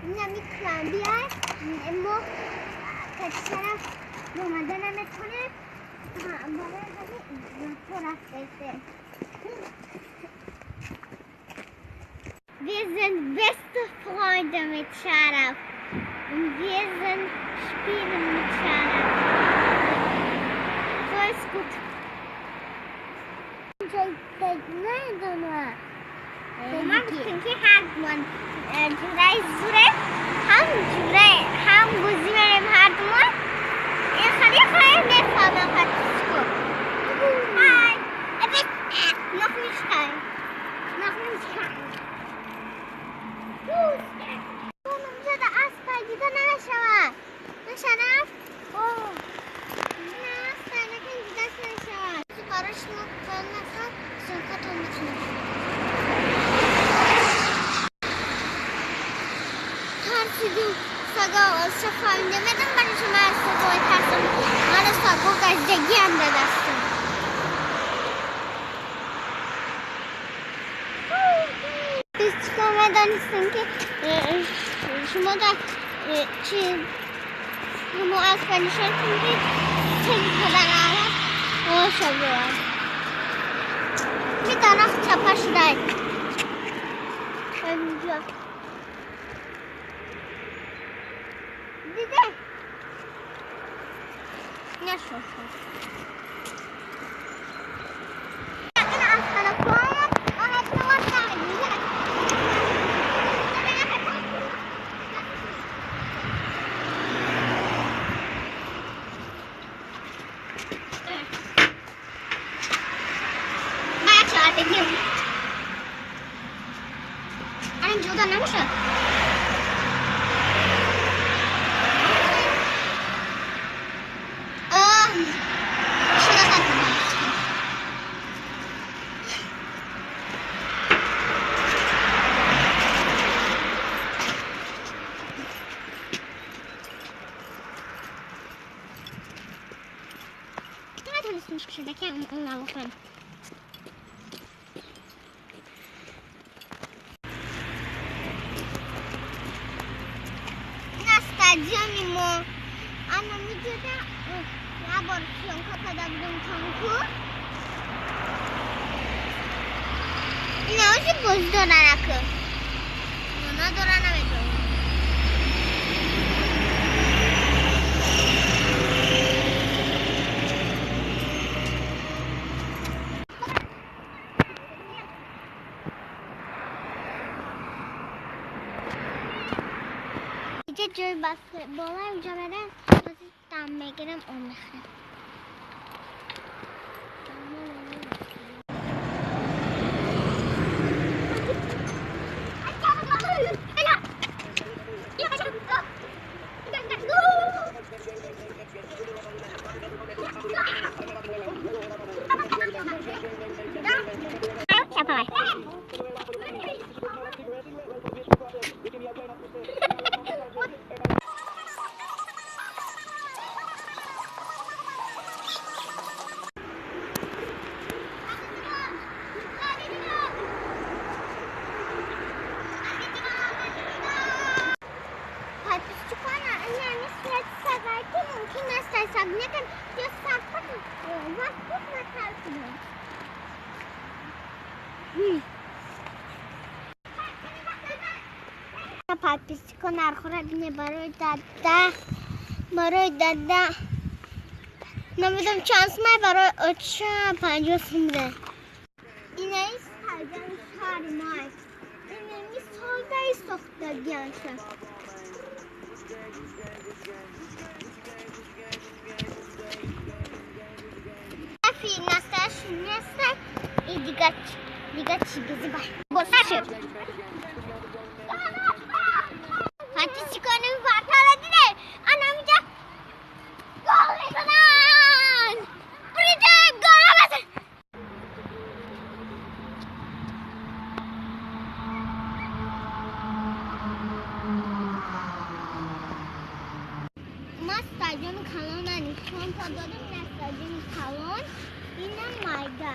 اینم یک کلمبی هست. ما کچرم اومده نمیتونه برای همین تو رفته. Wir sind beste Freunde mit Sharaf und wir sind spielen mit Sharaf. So ist gut. من گفتیم که هر دومان جوره زوره هم جوره هم گوزی بریم هر دومان این خیلی خیلی میفهمم پاتیسکو. Hi. Noch nicht rein. Noch nicht rein. اونجا در اسب دیده نشود. نشنف؟ اوه. نه اسب نکن دیده نشود. براش نکن سنکاتون میتونم. ترسیدیم سگا شفاینده بدم برای شما از سگای ترسم. من سگا گزدگی هم به دستم. میدانستیم که شما در چی ما از پنیشانتون که چه پدر عرب باشه بود می درخت چپه شده اینجا دیده نشد. جدا نمیشه. نتونستیم شده که اون نبخورم. استادیوم ما انا میدونم یه بار سیانکا کده بودم تانکو اینا هاشی باز داره نکن اونا داره نمیدونم. اینجا جای بالا اینجا برم دم میگیرم اون میخرم. подписчикон нархора бине барои дада, барои дада намедонам чанд сумай барои оча 50 сум буда. Инаи стадиони шаҳри мо аст. Инами солдаи сохтагианша. Настоящий место и дигачи безбай. Босаши. Подписчикони бартара диде. Ана миҷа гол мезананд. Бриде гол мезананд. Ма стадиони калон нишон додем, на стадиони калон инам майда.